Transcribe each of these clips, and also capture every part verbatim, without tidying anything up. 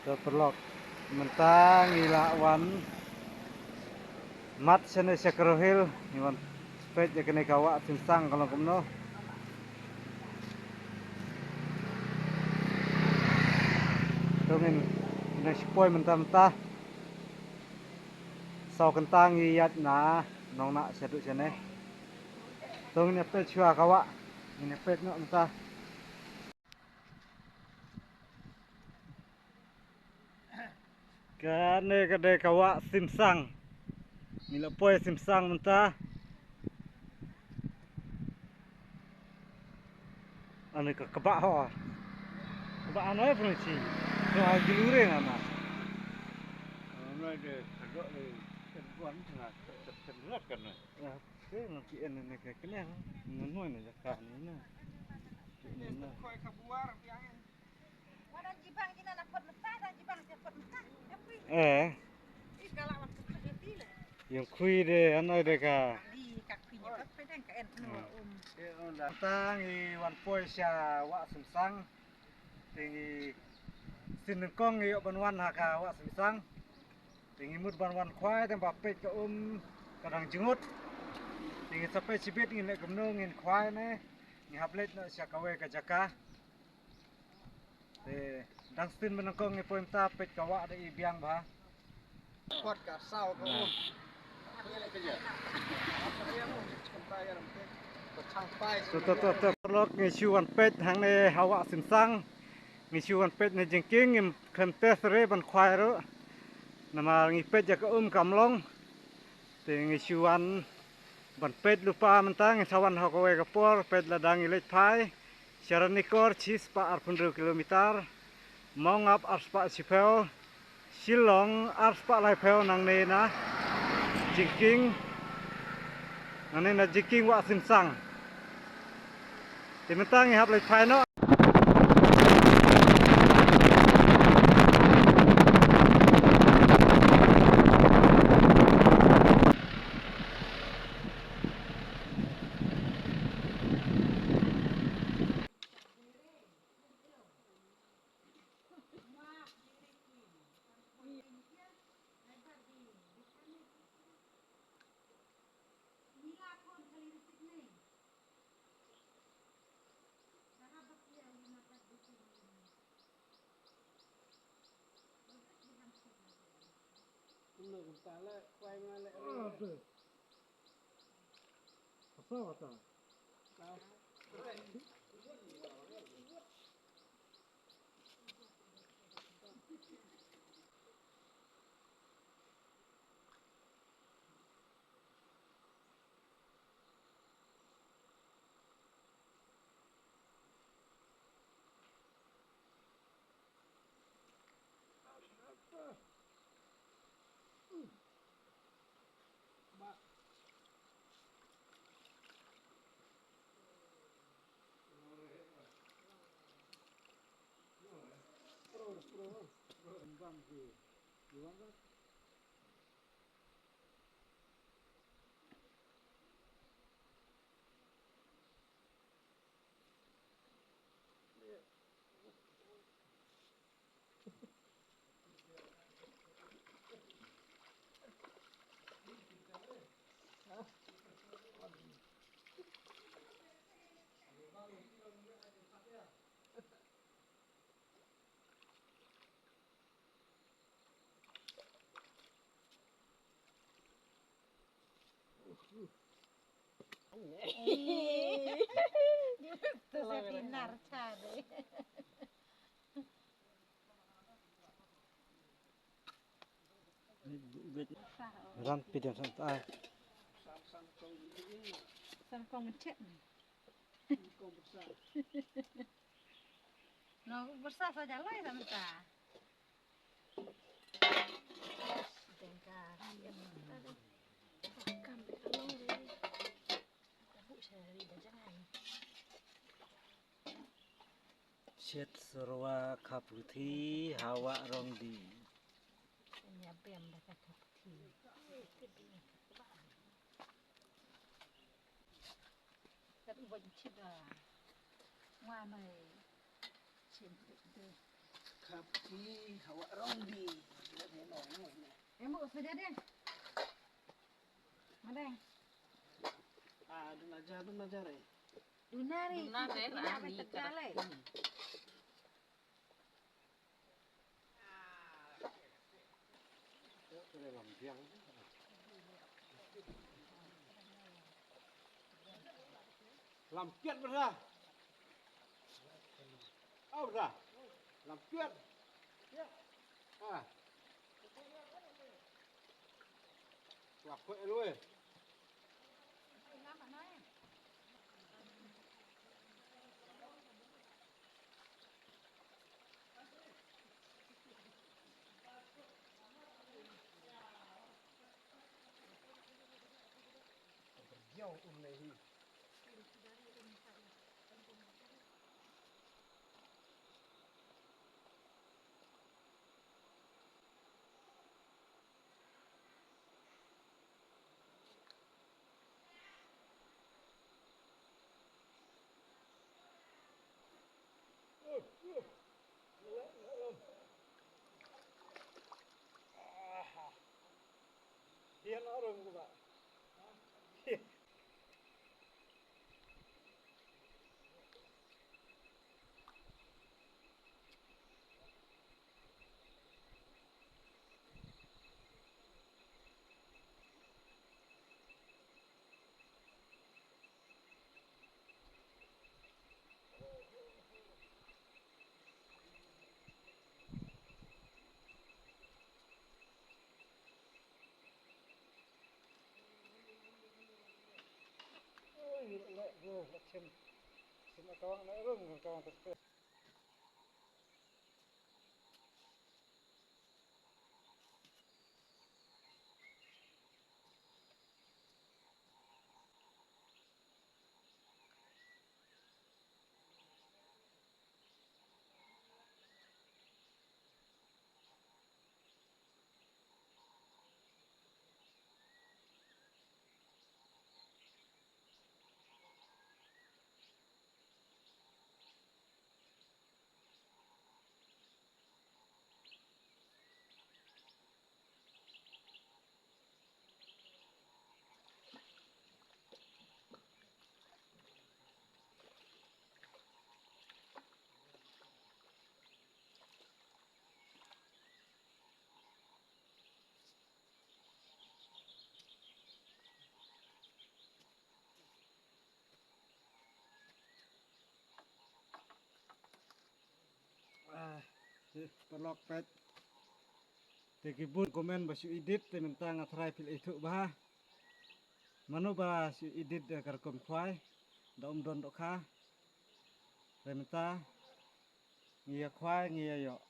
Te paralok, mynta ngi la wan mat shane sha Karo Hill, ngi wan peit ïa kane ka wah Simsang ka long kumno. To ngin, ngin shu poi mynta mynta. Saw kynta ngi ïaid na Nongnah shaduh shane. To ngin ïa peit shuwa ka wah, ngin ïa peit noh mynta. Kane ka dei ka wah Simsang. Ngi la poi Simsang mynta. Ani ka kaba ho. Kaba ano ya pun si. Ko a jilure na na. Ano de kado de keduan tengah tertenat kan. Ya, ke nanti en ne ke kene. Nanu ne jaka ni na. Ni na. Eh. Ïeng khui de, ano de ka. Tang i wan poi sha wah Simsang. Te ngi sien nyngkong ngi ïoh ban wan ha ka wah Simsang. Te ngi mut ban wan khwai te ba peit ka um ka dang jngut. Te ngi sa peit shibit ngin leh kumno ngin khwai ne. Ngi hap leit noh sha kawei ka jaka. Te dang sien mynnyngkong ngi poi mynta peit ka wah da i biang bha. Kot ka saw ka um. To to to to. Paralok ngi shu wan peit hangne ha wah Simsang. Ngi shu wan peit ne jingkieng ngim khlem test re ban khwai ruh. Namar ngi peit ïa ka um kam long. Te ngi shu wan ban peit lypa mynta ngi sa wan ha kawei ka por peit lada ngi leit phai. Sharon Nikor shispah arphew hynriew kilometer. Mawngap arspah shiphew. Shillong arspah laiphew nangne na jingkieng. Nangne na jingkieng wah Simsang. Te mynta ngi hap leit phai noh. Ran pidem san ta. San kong mencet ni. No, byrsa sa jaloi sa mynta. Tengka. Kam ta long re. Tahu sehari dah jangan. Chet syrwa ka puthi ha wah rong di. Nya bem da ka puthi. Kat u bad chida. Ngwa mai. Chim de. Ka puthi ha wah rong di. Em bu saja de. Madai. Ah, duna ja, duna ja re. Duna re. Duna re, duna re, ah, ni ka. Lam kiat bra. Au bra. Lam kiat. Ah. Wa ko elwe. Ah, eh, paralok peit. Te ki bun comment ba shu edit te mynta nga tharai phi la ithuh bha. Mano ba shu edit, eh, ka rukom khwai da um don dohkha. Te mynta ngi ïa khwai ngi ïa ïoh.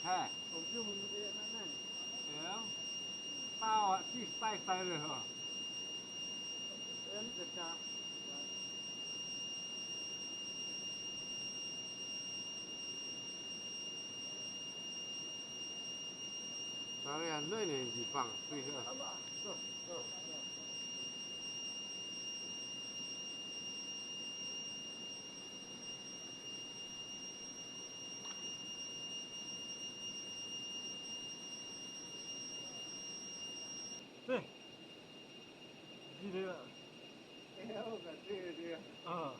Ha. Ïa. Tau, ah, ti stai stai le, ha. Tare an noi ne jipang, pi, ha. Te. Di de. Ah.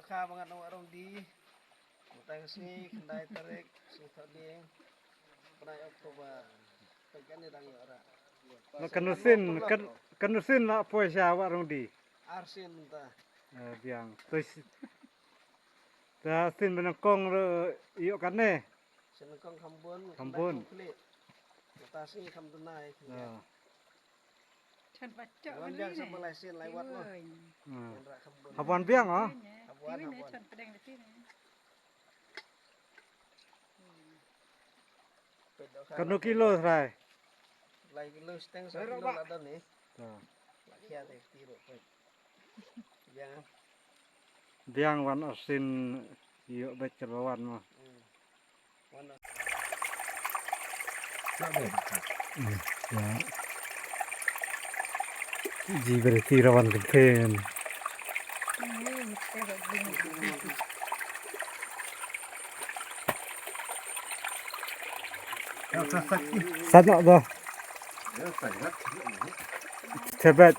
Ka ba ngan ong arong di. Tang sngi khyndai tarik, sngi Thohdieng, bnai October. Tang kane dang ïoh ra. Na kanu sien, kan, kanu sien la poi sha Wah Rong Di. Ar sien mynta. Eh, biang. To s-, ta sien ba nyngkong ruh ïoh kane. Sien nyngkong kham bun, kham bun. Mynta sngi kham duna ïa. Wan biang sa ba lai sien lai wat mo. Hmm. Hap wan biang, oh. Hap wan, hap wan. Kano kilo trai? Lai kilo steng sa kilo la don ni. To. La khia te ti ro pe. Biang. Biang wan asin ïoh beit ka ba wan mo. Hmm. Wan. Hmm, ya. Ji beri ti rawan kenteng. Sana dah. Cepat.